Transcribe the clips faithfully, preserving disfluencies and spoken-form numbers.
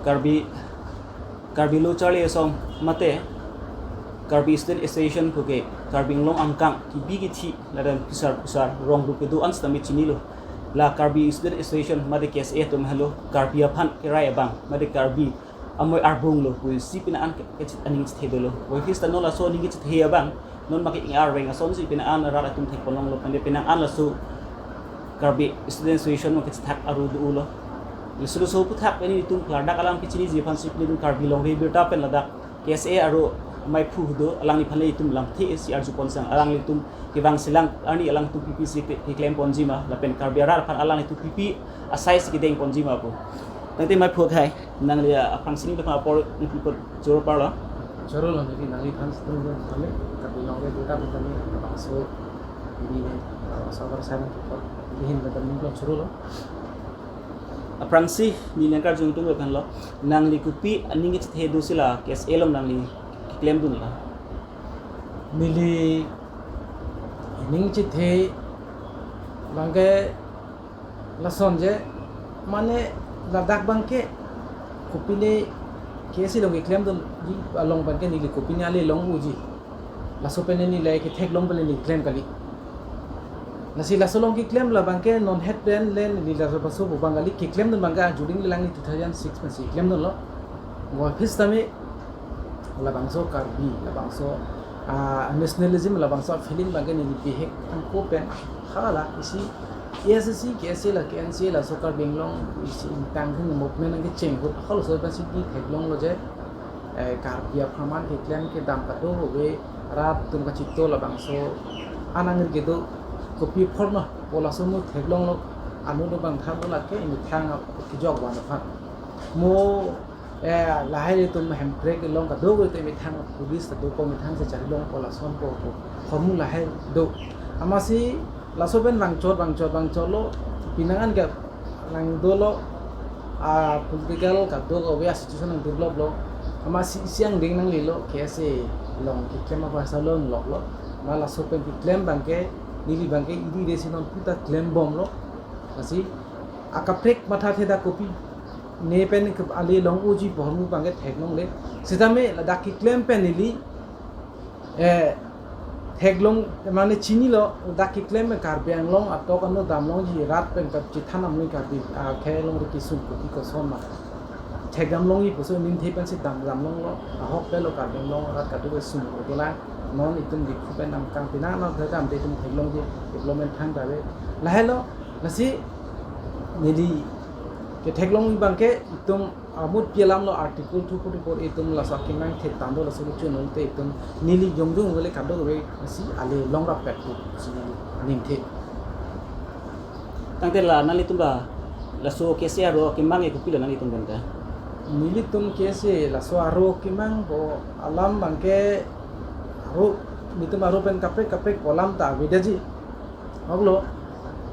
Karbi, Karbi Lo Charli Asong mate Karbi Student Association puke Karbi Anglong angkang kibi kithi lapen pusar pusar rong rup kedo an sitame chinilo. La Karbi Student Association mate K S A atum helo Karbi aphan kerai abang mate Karbi amoi arbung lo pusi penang an ke-, kechit aning chethe dolo. Wai phis ta non laso aning kechethe abang non maki ing arveng asonsi penang an rat atum thek ponlonglo, mane penang an laso Karbi Student Association maki chethak aru do-ulo. Laso laso aphuthak pen ilitum klardak alam kechiniji aphansi pen ilitum Karbi Longri Birta pen ladak K S A aru amei phu do alangliphan le itum lamthe isi arju pon sang, alanglitum kevang selang arni alangtum P P C ke, keklem ponji ma lapen Karbi arat aphan alanglitum P P asai si kedeng ponji ma pu. Tangte mei phu akhai, nangli aphrangsi ning aphan apor nangpi apot choro parlo. Choro lo, neli nangliphan sitong lo kami, Karbi Longri Birta pen kami, bangso ini ne, bangso abar sana kipot, ihin pen kami lo choro lo. Aphrangsi neli nangkarjung tung lo kan lo, nangli kopi aning kechethe dosi la K S A along nangli keklemdun la? Neli aning chethe abangke lason je, mane ladak abangke kopine K S A along keklemdunji along abangke neli kopine ale long-uji. Laso pen neli le ketheklong pen neli klem kali. Lasi laso along keklem la abangke non het pen le neli laso paso pu abang kali, keklemdun abangke ajuring le alangli two thousand six pensi keklemdunlo. Wai phis tame labangso Karbi, labangso, ah, nationalism, labangso feeling abangke neli bihek angko pen hala isi A S D C, K S A la, K N C A laso Karbi Anglong isi ingtang khin movement nangkecheng ahut halaso pensi ketheklonglo je, eh, Karbi apharman keklem kedam kadokave rat atum kachetong labangso anangri kedo kopi apharman pu laso mo theklonglo, anu do bang thang lake imethang kejok van aphan. Mo, eh, lahai atum Hemprek along kadokave atum imethang police kadokave imethang se chari longpo lason po po. Hormu lahai do. Amatsi laso pen vangchot, vangchot, vangchotlo, penang an ke nang dolo, ah, political kadokave a situation nang develop lo. Amatsi isi angdeng nanglelo, K S A along keklem aphan salon loklo. Ma laso pen keklem abangke, neli abangke, idi desi non puta klembomlo. Lasi akaprek mathathe dak kopine pen ke ale long-uji pu hormu abangke theklongle. Sitame ladak keklem pen neli, eh, theklong mane chinilo, dak keklem pen Karbi Anglong atok ano damlongji rat pen kachethan amlong Karbi akhei along ri kesung kopi koson ma thekdam longji pusi nimthe pensi dam damlonglo, ahokpet lo Karbi Anglong arat kadokave sung kodola, non itum Diphu pen angkang penang nang thekdam te itum theklongji development thangta ave. Lahelo, lasi neli ketheklong abangke itum amut pi alam lo Article two forty-four A itum laso akemang thek tando laso kechun te itum neli jongjong le kadokave lasi ale longrap pet pusi neli nimthe. Tangte la nanglitum ba laso K S A aro kemang ke kopilo nanglitum pen ta? Nelitum K S A laso aro kemang pu alam abangke aro, nelitum aro pen kaprek kaprek pu alam ta avedetji. Ahok lo,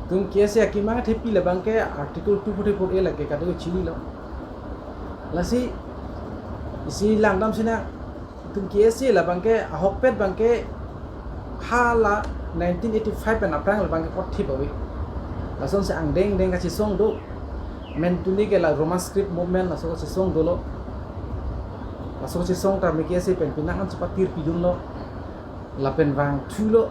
itum K S A akemang thepi labangke Article two forty-four A lake kadokave chinilo. Lasi isi langdam sina, itum K S A labangke ahokpet abangke hala nineteen eighty-five pen aphrang labangke kotthip ave. Lasonsi angdeng deng kachesong do. Mentuni ke la Roman script movement laso kachesong dolo. Laso kachesong tame K S A pen penang an chepatir pidunlo. Lapen vangthulo.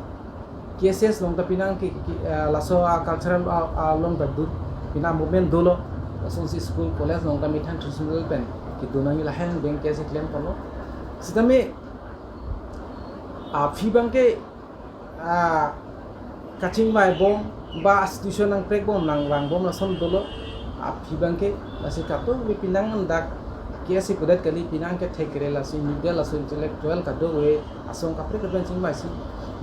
K S S along ta penang ke, ke, ah, laso a cultural, ah, ah, along ta do, penang movement dolo. Lasonsi school, college along ta methang traditional pen kedo nangji lahai angdeng K S A klem ponlo. Sitame aphi abangke, ah, kachingvai bom ba institution nangprek bom nangvang bom lason dolo. Aphi abangke lasi kadokave penang an dak K S A pudet kali, penang kethek kere, lasi media, laso intellectual kadokave asong kaprek kaprek chingvaisi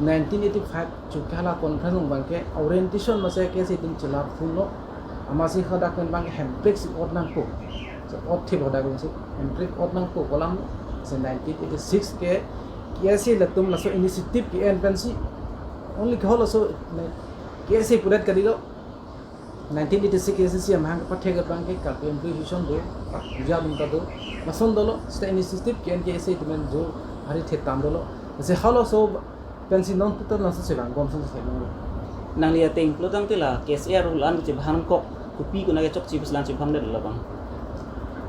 nineteen eighty-five Chokihola conference along abangke orientation masi K S A itum chelar phunlo. Amatsi hadak pen abangke Hemprek si ot nangpo. Si ot thip hadak pen si Hemprek ot nangpo pu alam. Si nineteen eighty-six ke K S A latum laso initiative ke-en pensi only ke halaso K S A pudet kalilo. Nineteen eighty-six K S A C amahang pathek abangke Karbi Employee Association do, puja dun ta do, lason dolo, state initiative ke-en K S A itum pen jo hari thetan dolo. Si halaso pensi non putar laso chevang bom son se long. Nangli ateng pulo tangte la K S A aro la-an chevang kok kopi konat ke chokche pusi la-an chevangdet labang?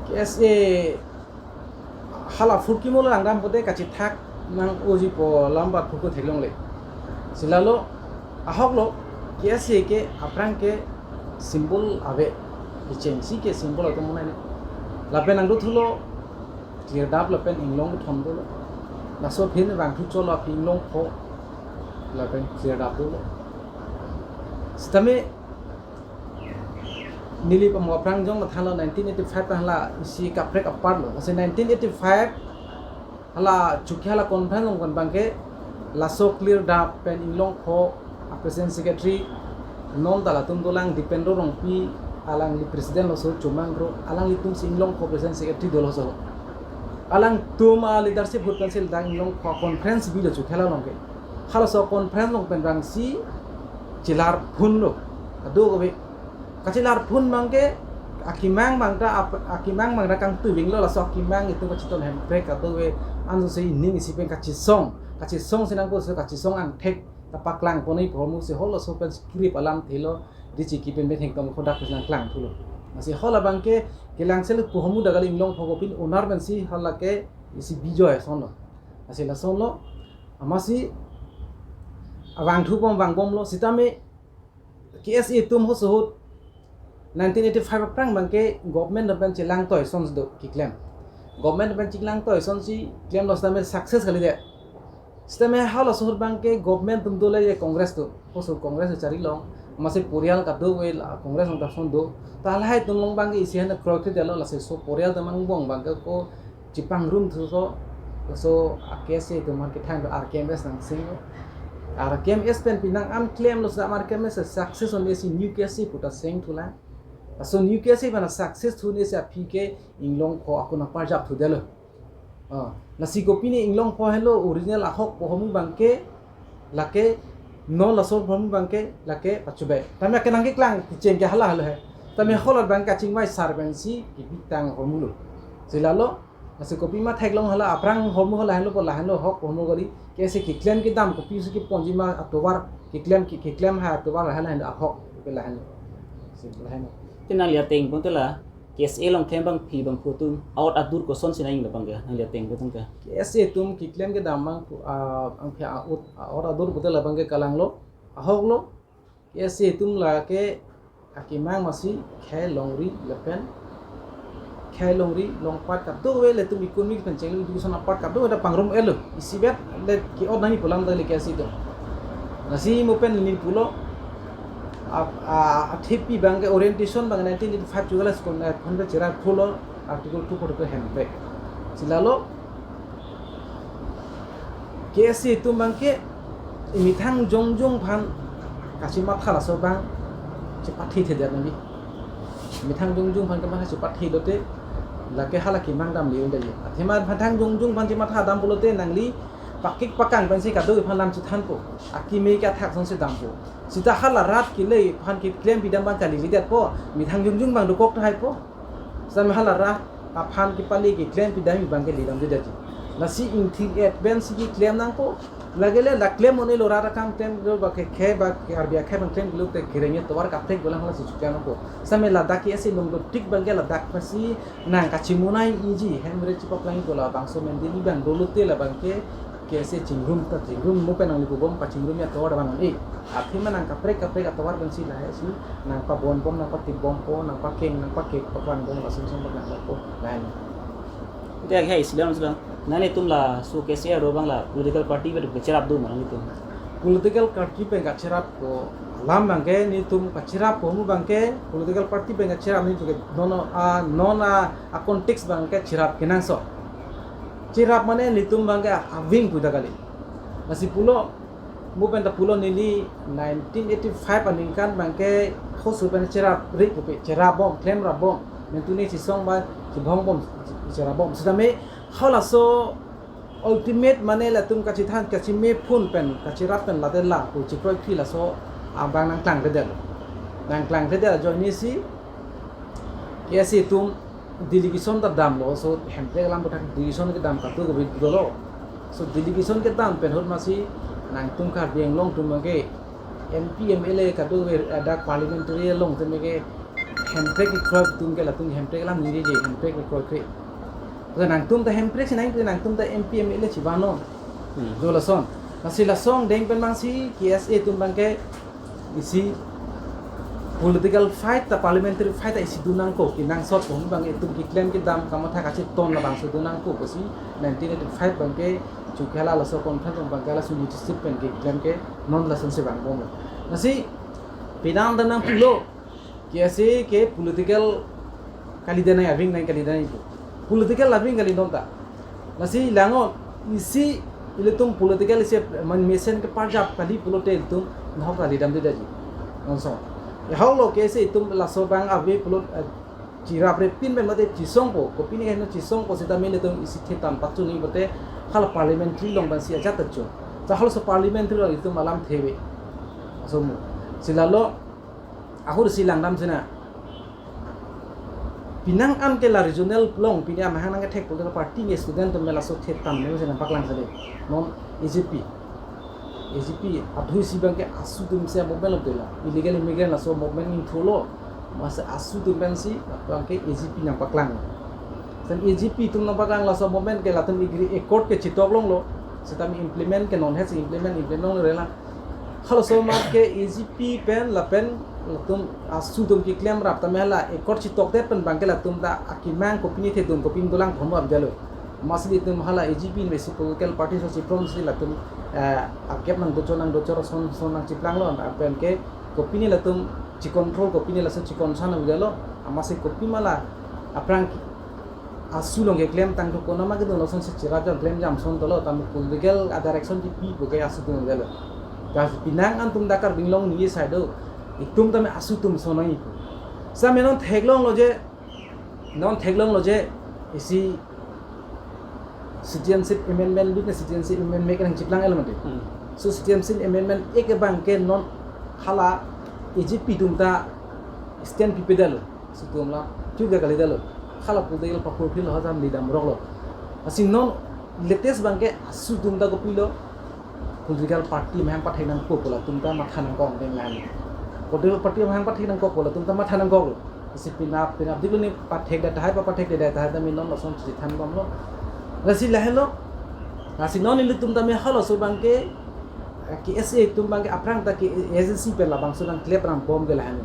K S A hala phurkimo lo, langdam pote kachethak nang-oji pu alam ba phuko theklongle. Si lalo, ahok lo, K S A ke aphrang ke symbol ave, kechengsi ke symbol atum monai ne. Lapen nangdothulo, Klirdap lapen Inglong thon dolo. Laso aphi ne vangthu cholo aphi Inglong pho lapen Klirdap dolo. Sitame neli pamo aphrang jong mathanlo, nineteen eighty-five hala isi kaprek apar lo. Lasi nineteen eighty-five hala chukhi hala conference along pen abangke laso Klirdap pen Inglong pho a president secretary non ta latum dolang, Dipendra Rongpi alangli president lo, so Chomang Kro, alanglitum si Inglong pho president secretary dolo so. Alangtum a leadership ahut pensi ladak Inglong pho conference bilo chukhi hala along ke. Halaso conference along pen abangsi chelar phun lo. Ado kave. Kachelar phun abangke akemang abang ta ap-, akemang abang ta kangtui vinglo, laso akemang itum kachetong Hemprek kadokave anso si ning isi pen kachesong, kachesong si nangpo, so kachesong angthek ta paklang ponji pu ahormu si halaso pen script alam thelo, dichi kipen betheng tong khodak pes nangklang thulo. Lasi hala abangke kelangsel pu ahormu dak kali Inglong pho kopin onar pensi hala ke isi bijoy ason lo. Lasi lason lo, amatsi avangthu bom vangbom lo, sitame K S A atum hoso ahut nineteen eighty-five aphrang abangke government atum pen chelang toy ason do keklem. Government atum pen chelang toy ason si klemlo sitame success kalidet. Sitame halaso ahut abangke government atum dole ye Congress atum. Hoso Congress chari long. Amatsi poriyal kadokave la Congress along ta ason do. Ta lahai atum along abangke isi han kroikre detlo, lasi so poriyal atum angbong abangke ko chepangrum thu so, so a K S A atum aphan kethang R K M S nangseng lo. R K M S pen pinang an klemlo, sita R K M S success un-e si New K S A pu ta seng thulang. Laso New K S A pen success thu un-e si aphi ke Inglong pho akun aparjap thudetlo. Ah, lasi kopine Inglong pho henlo original ahok pu ahormu abangke lake, non laso pu ahormu abangke lake pachubai. Tame kenang keklang kecheng ke hala halo he. Tame hala abangke kachingvai sar pensi kebitang ahormu lo. Si lalo, lasi kopima theklong hala aphrang ahormu hala henlo pu lahenlo ahok pu ahormu kali. K S A keklem kedam kopisi keponji ma atovar keklem ke-, keklem ha atovar lahenlo ahok ke lahenlo. Si lahenlo. Te nangli ateng pon te la K S A along thembang phi bangphu atum a-ot adur kosonsi nang-inglo abangke, nangli ateng pon te? K S A atum keklem kedam abangphu, ah, abangphi a-ot, a-ot adur pute labangke kalanglo, ahok lo. K S A atum lake akemang amatsi khei longri lapen khei longri longpat kadokave, latum economic pen chenglo, education apart kadokave ta pangrum-etlo. Isibet le ke-ot nangji pu alam ta le K S A atum. Lasi mo pen neli pulo, a, a, athepi abangke orientation abang nineteen eighty-five chukhala school, eh, khonpe cherap thulo, Article two forty-two Hemprek. Si lalo, K S A atum abangke methang jongjong aphan kachematha laso abang chepathe thedet nangji. Methang jongjong aphan kematha chepathe lote lake hala kemang damle un-eji. Athema methang jongjong aphan chematha dam pulote nangli pakik pakang pensi kadokave aphan lam chethanpo. Akeme ke athak asonsi dampo. Sita hala rat kele aphan keklem pidam abang kaliledetpo. Methang jongjong abang dokok tahaipo. Sitame hala rat aphan kepale keklem pidam abangke ledamdedetji. Lasi ingthir-et pensi keklem nangpo. Lake le la klem un-elo, rat akam klemlo, ba ke khei ba Karbi akhei abang klemlo te kereng-et tovar kaprek dolang, halasi cheklem nangpo. Sitame ladak K S A along dotik abangke ladak pensi nang kachimonai-iji, Hemprek chepaplang-ikpo, labangso Mandeli abang dolote labangke K S A chingrum ta chingrum, mo pen nangli pubom kachingrum ya tovar abang un-e. Athema nang kaprek kaprek atovar pensi lahai si nangpabonbom, nangpatipbompo, nangpakeng, nangpakek, paklangdong, lason son paklangdongpo, lahai. Te akhei silang silang. Nanglitum laso K S A arlo abang la political party pen kacherap do ma nanglitum? Political party pen kacherap ko alam abangke, nelitum kacherap ko ahormu abangke political party pen kacherap, nelitum ke non a, non a, a context abangke cherap kenangsot. Cherap mane nelitum abangke aving pu ta kali. Lasi pulo, mo pen ta pulo, neli nineteen eighty-five aningkan abangke hoso pen cherap ri pupe, cherapbom, klemrapbom. Mentune chisong ba chibongbom, cherapbom. Sitame halaso ultimate mane latum kachethan, kacheme phun pen, kacherap pen lade la pu chikroikre laso abang nangklangkledetlo. Nangklangkledet ajoine si K S A atum delegation ta damlo, so Hemprek alam aputhak delegation kedam kadokave dolo. So delegation kedam pen ahut amatsi nangtum Karbi Anglong atum abangke M P, M L A kadokave, eh, dak parliamentary along atum abangke Hemprek kekroi atum ke latum Hemprek alam ningjeje, Hemprek kekroi kre. Laso nangtum ta Hemprek si nang, nangtum ta M P M L A si vano. Hmm. Jo lason. Lasi lason deng pen bang si K S A atum bang ke isi political fight ta parliamentary fight ta isi dun nangkok, kenangsot pon bang itum keklem kedam kamatha kachiton labangso dun nangkok pusi nineteen eighty-five bang ke chukela laso conference bang ke laso leadership pen keklem ke non lason si vangbom. Lasi pinang dan nangpulo K S A ke political kalidet nang, aving nang kalidet nang ipu. Political aving kalidet ta. Lasi langon isi ilitum political isi man mesen keparjap kali pulote ilitum nahok kalidamde daji. Langsong. Ya holo K S A atum laso bang ave pulo, eh, chiraprepin pen mate chisongpo, kopine kaheno chisongpo seta ilitum isi thetan pachun ni bote hala parliamentary along bang si ajat acho. Sa halaso parliamentary along itum alam theve. Asomo. Si lalo ahur si langdam sina. Pinang an ke la regional along pine amahang nangkethek political party ne student atum laso thetan me sina paklang sade. Non A J P. A J P adhui si bang ke ASU atum si movement lo tela. Illegal immigrant laso movement ingthulo. Masa ASU atum bang si bang ke A J P nangpaklang. Sen A J P atum nangpaklang laso movement ke latum agree accord ke chitok longlo. Seta mi implement ke non het si implement implement longlo rela. Halaso amat ke A J P pen lapen latum ASU atum keklem rap tame hala accord chitokdet pen bang ke latum ta akemang kopine thedung kopine dolang thom ap jalo. Masi ilitum hala A J P me si political party so si from si latum, eh, akep nangdochor nangdochor son son nangchiplanglo pen ke kopine latum chicontrol kopine laso chikonsan ap jalo. Masi kopima la aphrang ASU along keklem tangthu konama kedun lason si chirap jam klem jam son dolo, tame political a direction si pipo ke ASU atum dolo. Ka pinang an atum ta Karbi Anglong ni side do, itum tame ASU atum sonoi ipu. Sa me non theklonglo je, non theklonglo je, isi Citizenship Amendment Bill ne Citizenship Amendment ke nangchiplang el mate. Hmm. So Citizenship Amendment Act ke bang ke non hala A J P atum ta stand pipe dolo. Situm la, chu ga kali dolo. Hala political pakur phil ho jam lidam roklo. Lasi non latest bang ke ASU atum ta kopilo. Political party mahang pathek nangkok pu latum ta matha nangkok deng lahan. Political party mahang pathek nangkok pu latum ta matha nangkoklo. Lasi pinap pinap diklo ni pathekdet tahai pa pathekdet tahai tame non lason si thanbomlo. Lasi lahenlo. Lasi non ilitum tame halaso bang ke K S A atum bang ke aphrang ta ke A S D C pen labangso nangklep rambom ke lahen.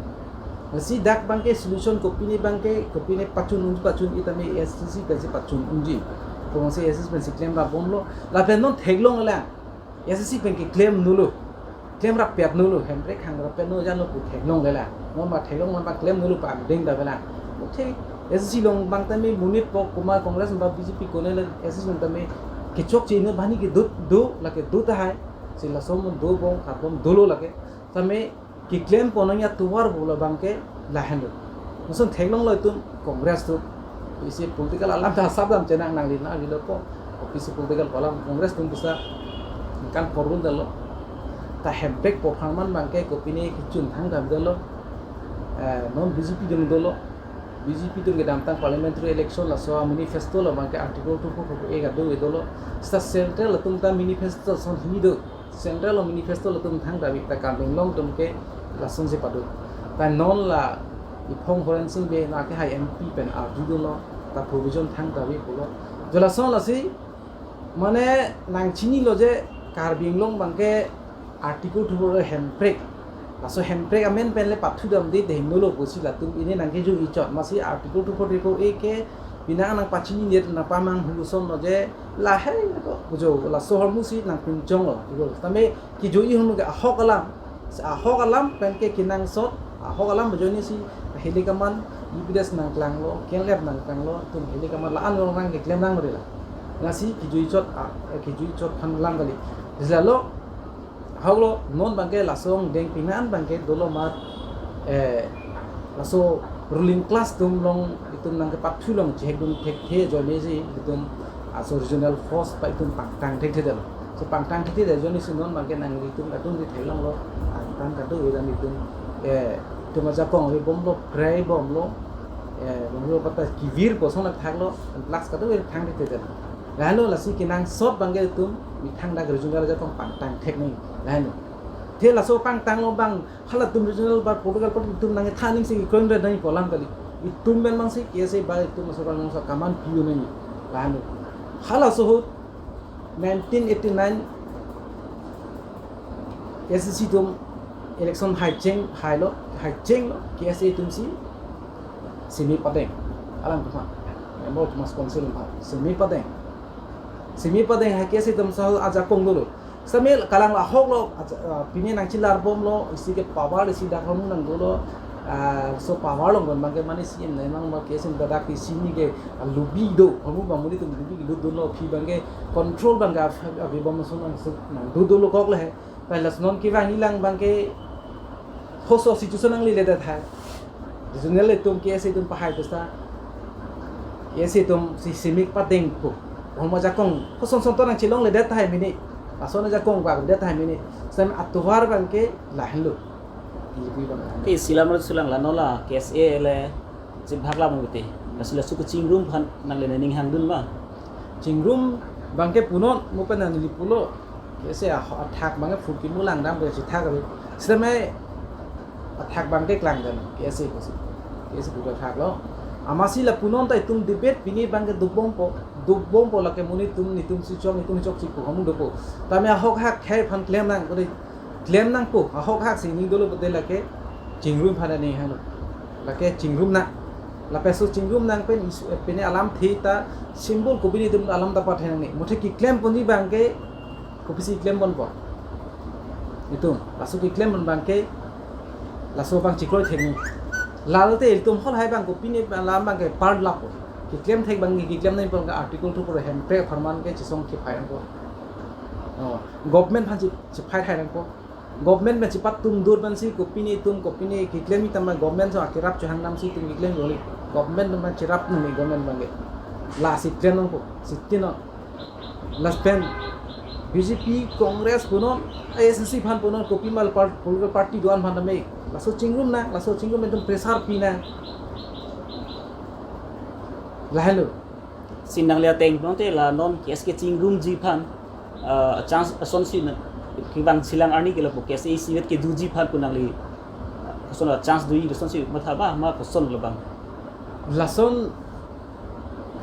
Lasi dak bang ke solution kopine bang ke kopine pachun unji pachun-i tame A S D C pen si pachun unji. Kong si A S D C pen si klem rambomlo. Lapen non theklonglo. A S D C pen keklem nulu. Klem rap pet nulu. Hemprek hang rap pet nulu janlo pu theklonglo. Non ma theklong non ma klem nulu pa angdeng da bela. Oke. A S D C along bang tame monit pok kuma Congress ba B J P konele A S D C along tame kechokche inut bani ke dut do lake dut hai. Si laso amun dobom karbom dolo lake. Tame keklem ponong ya tuwar bola bang ke lahenlo. Lason theklonglo itum Congress atum. Isi political alam ta asap dam chenang nangli nangli lo ko. Isi political alam Congress atum bisa kan porun dalo. Ta Hemprek apharman bang ke kopine kechun thangdam dalo. Eh, non B J P atum dolo. B J P atum kedamtang parliamentary election laso manifesto lo bang ke Article two four four A kado dolo. Seta central atum ta manifesto son hini do. Central along manifesto latum thangta bi ta Karbi Anglong atum ke lason si pado. Ta non la iphong Horen Sing Bey na ke hai M P pen arjudunlo ta provision thangta bi pulo. Jo lason lasi mane nangchinilo je Karbi Anglong bang ke Article two four Hemprek. Laso Hemprek amen pen le pathu damde dei nolo pusi latum ini nangkeju ichot. Masi Article two four A ke pinang nangpachini net nangpamang huluson lo je lahai ko kujo laso ahormu si nangpinchonglo. Tame keju-i ahormu ke ahok alam. Ahok alam pen ke kenangsot, ahok alam ajoine si heli kaman, U P D S nangklanglo, K L F nangklanglo, atum heli kaman la-an rong nang keklem nang rila. Lasi keju ichot, ah, eh, keju ichot aphan lang kali. Jisla lo, ahok lo, non bang ke laso angdeng pinang bang ke dolo mat, eh, laso ruling class atum along itum nangkepathu along chehek dun thekthe ajoine si itum aso regional force pa itum pangtang thekthe dolo. So pangtang thekthe ajoine si non bang ke nanglitum kadung di theklonglo, angtan kadung iran itum, eh, itum ajakong ri bomlo, pray bomlo, eh, bomlo pata kivir kosong nangthaklo, plus kadung ri thang thekthe dolo. Lahenlo lasi kenangsot bang ke itum methang dak regional ajakong pangtang thek nang. Lahenlo. He laso pangtanglo abang halatum regional ba political party atum nangkethan aning si kekroidun nangji pu alam kali. Itum pen mang si K S A ba itum laso abang laso kaman pi-un nangji. Lahenlo. Halaso ahut nineteen eighty-nine A C C atum election haicheng hailo, haichenglo, K S A atum si simi padeng. Alang atum ha. Member Autonomous Council ha. Simi padeng. Simi padeng ha K S A atum sa ajakong dolo. Samil kalang lahok lo, aja-, ah, pini nangchelar bomlo, isi ke power isi dak hormu nangdolo, ah, laso power along gon abangke mane C M nai mang ma K S A atum dak isi ni ke, ah, lubi do, hormu abang monit atum lubi dodunlo, aphi abangke control abangke ave bom lason nang su nangdodunlo kok le he. Pai lason non kevang ilang abangke hoso situation nangleledet hai. Regional atum K S A atum pahai besta. K S A atum si simi padeng pu. Hormu ajakong koson son to nangchelongledet hai mini. Lason ajakong bak det hai mini. Sem atovar abangke lahenlo. Ibi abang lahenlo. Te isi alam rat sulang la non la K S A le chibhak lam ute. Laso laso kechingrum aphan nangle ning hangdun ma. Chingrum abangke punon mo pen neli pulo. K S A ah-, athak abangke phurkimo langdam ke chithak abi. Sitame athak abangke klangdam. K S A kosi. K S A pulo thaklo. Amatsi la punon ta itum debate pini abangke dobompo. Dobompo lake monit atum netum si chok netum chok si pu hormu dopo. Tame ahok hak khei aphan klem nang kode klem nangpo. Ahok hak si ning dolo pute lake chingrum aphan ning hanglo. Lake chingrum nang. Lapen laso chingrum nang pen isu, eh, pini alamthe ta symbol kopine atum alam ta pathai nangne. Muthe keklem ponji abangke kopisi keklem ponpo. Itum, laso keklem pon abangke, laso abang chekroi theknang. Lalo te itum hol hai abang kopine alam abangke part lapo. Keklem thek abangke keklem nangpo ke article two pro hemprek apharman ke chesong chephai nangpo. Oh, government aphan che-, chephai thai nangpo. Government pen chepatum dur pensi kopine atum kopine keklem itam abang government so akerap chehang nam si itum keklem goli. Government abang cherap nangji government abangke. Lasi klem nangpo, si tin non. Last pen B J P, Congress punon, A S D C aphan punon, kopima par-, political party do-an aphan tame. Laso chingrum nang, laso chingrum itum pressure pi nang. Lahenlo. Si nangli ateng punon te la non K S A kechingrumji aphan, ah, chance asonsi na kevang chelang arni ke lapu K S A isivet kedoji aphan pu nangli, ah, koson la chance doji asonsi matha ba ma koson labang. Lason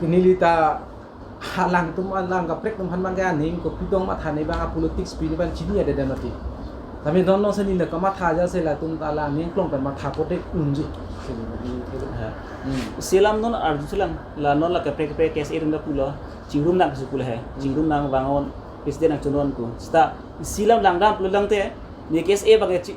neli ta alangtum alang kaprek atum aphan abangke aning kopi dong matha ne abang a politics pi ne abang chini adedan mati. Tame non non seni ne kamatha aja se latum ta la aning klong pen matha pote unji. Ha. Hmm. Isi alam non arju chelang la non la kaprek kaprek K S A ring da pulo chingrum nang si pulo he. Chingrum nang vangon president nangchonon pu. Seta isi alam langdam pulo lang te ne K S A abangke chi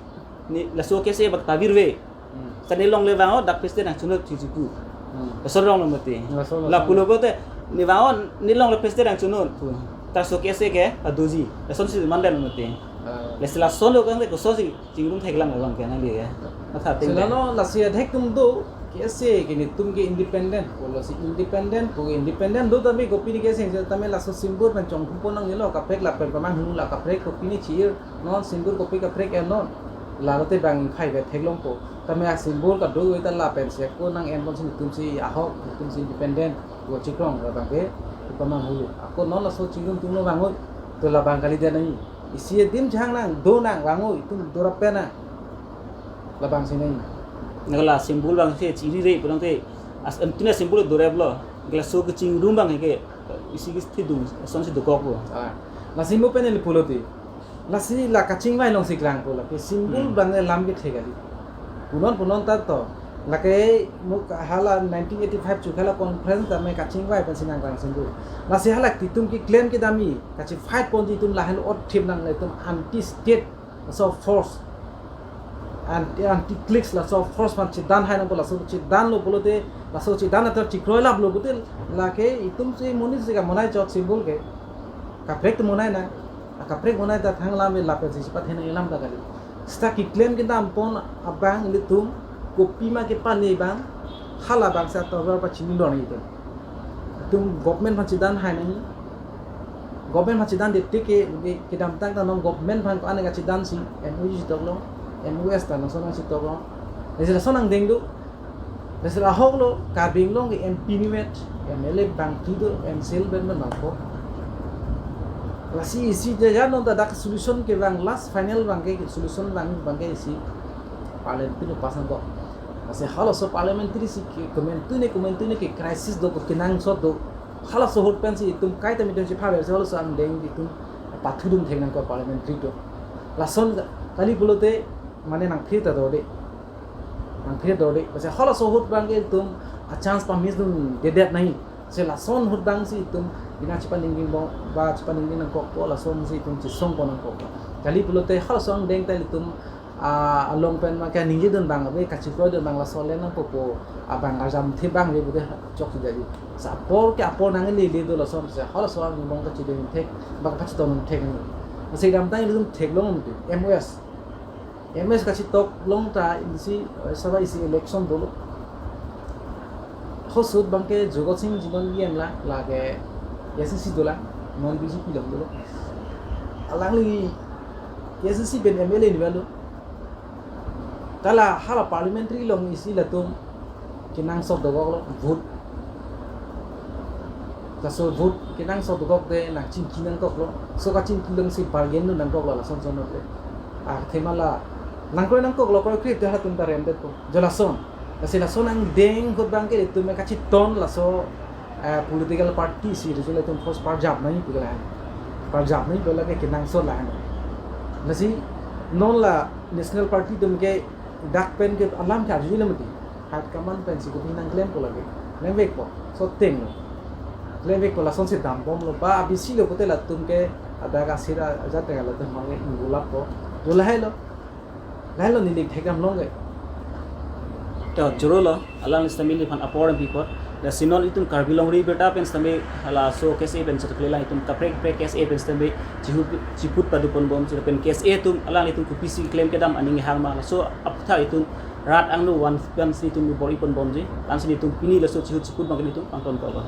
ne laso K S A abang ta virve. Hmm. Seta ne longle vangon dak president nangchonon chichiku. Hmm. Lason rong lo mati. Lason, la lason. Pulo pote ne vangon ne longle president nangchonon pu. Ta laso K S A ke adoji. Lasonsi mandam mati. Ah. Lasi lason lo kang le kosonsi chingrum theklang abangke nangli ke. Matha ting. Sila no lasi adhek atum do K S A ke netum ke independent. Pulo si independent, pu independent do tame kopine K S A tame laso symbol pen chonghu pon nangjilo kaprek lapen pamang hulu la kaprek kopine chir non symbol kopi kaprek en non. Lalo te abang phai vet theklongpo. Tame a symbol kado ta lapen si ako nang en ponsi netum si ahok, netum si independent. Go chikrong abangke pamang hulu. Ako non laso chingrum atum lo vangon. To labang kalidet nangji. Isi adim chang nang, do nang, vango, itum dorap pen nang. Labang si nang. Nang la symbol abang si chiri re pulang te. As em tuna symbol dorap lo. Nang laso kechingrum abang ke isi ke thidung, asonsi dokok lo. Ah. Lasi mo pen neli pulo te. Lasi la kachingvai alongsi klangpo lake symbol Hmm. abang alam kethe kali. Punon punon ta to. Lake mo hala nineteen eighty-five chukhala conference tame kachingvai pensi nangklang symbol. Lasi hala itum keklem kedamji kachi fight ponji itum lahenlo thip nang itum anti state laso force. Anti, anti cliques laso force aphan chedan hai nangpo laso chedanlo pulote laso chedan ator chekroi laplo pulote lake itum si monit si kamonai chot symbol ke. Kaprek atum monai nang. Akaprek monai ta thang lam lapen si chepat henang alam ta kali. Seta keklem kedam pon abang ilitum kopima kepane abang hala abang si atovar pachini lor itum. Itum government aphan chedan hai nang. Government aphan chedan det te ke kedamtang ta non government aphan ko-an kachedan si M O U chetok long, M O S ta non son chetok long. Jadi lason angdeng do. Laso ahok lo Karbi Anglong ke M P nimet, M L A bangti do, M C L ben ben bangko. Lasi isi jajan non ta dak solution kevang, last final abangke solution abang abangke isi parliamentary pass nangkok. Lasi halaso parliamentary si ke komantu ne komantu ne ke crisis do, kenangsot do. Halaso ahut pensi itum kaita mitum si phaber si halaso angdeng itum pathudun thek nangkok parliamentary atum. Lason kali pulote mane nangphir ta dode. Nangphir dode. Lasi halaso ahut abangke itum a chance pamiss dundedet nangji. Lasi lason ahut abangsi itum bina chepaningri bom ba chepaningri nangkokpo, lasonsi itum chesongpo nangkokpo. Kali pulote halaso angdeng ta itum, ah, along pen ma kaningjedun abang, abe kachikroidun abang laso le nangkokpo abang arjamthe abang le bude chokche jadi. Lasi apor ke apor nanglele do lason, lasi halaso angbong kachideng thek, ba kachiton thek. Lasi damtang itum theklong mati, M O S. M O S kachitok long ta isi, eh, saba isi election dolo. Halaso ahut abangke Jagat Sing Engleng la, lake A S D C dolang, non B J P along dolo. Alangli A S D C pen M L A ni balo. Ta la hala parliamentary along isi latum kenangsot dokoklo vote. Laso vote kenangsot dokok te nangchingki nangkoklo. Laso kachingki alongsi bargain dun nangkoklo lason son le. Ah, thema la nangkroi nangkoklo, kroikre te halatum ta remdetpo. Jo lason. Lasi lason angdeng ahut abangke itum kachiton laso, eh, political party isi result itum first parjap nangji pu ke lahen. Parjap nangji pu lake kenangsot lahen. Lasi non la National Party atum ke dak pen ke alam ke arjulelo mati. High command pensi kopi nangklempo lake. Klemvekpo. Soteng lo. Klemvekpo, lasonsi dambomlo. Ba abisi lo pute latum ke ada kasira aja tengah latum mangke inggulappo. Jo lahailo. Lahailo neli thekdam long ke. To joro lo, alang sitame neliphan apor pi apot. Lasi non itum Karbi Longri Abirta pen sitame halaso K S A pen sitame lang itum kaprek kaprek K S A pen sitame chihut chiput paduponbomji lapen K S A atum alanglitum kopisi klem kedam aning hang ma, laso aphuthak itum rat angno van vansi itum bor-iponbomji. Ansi itum pini laso chihut chiput abang itum pangton ko ba.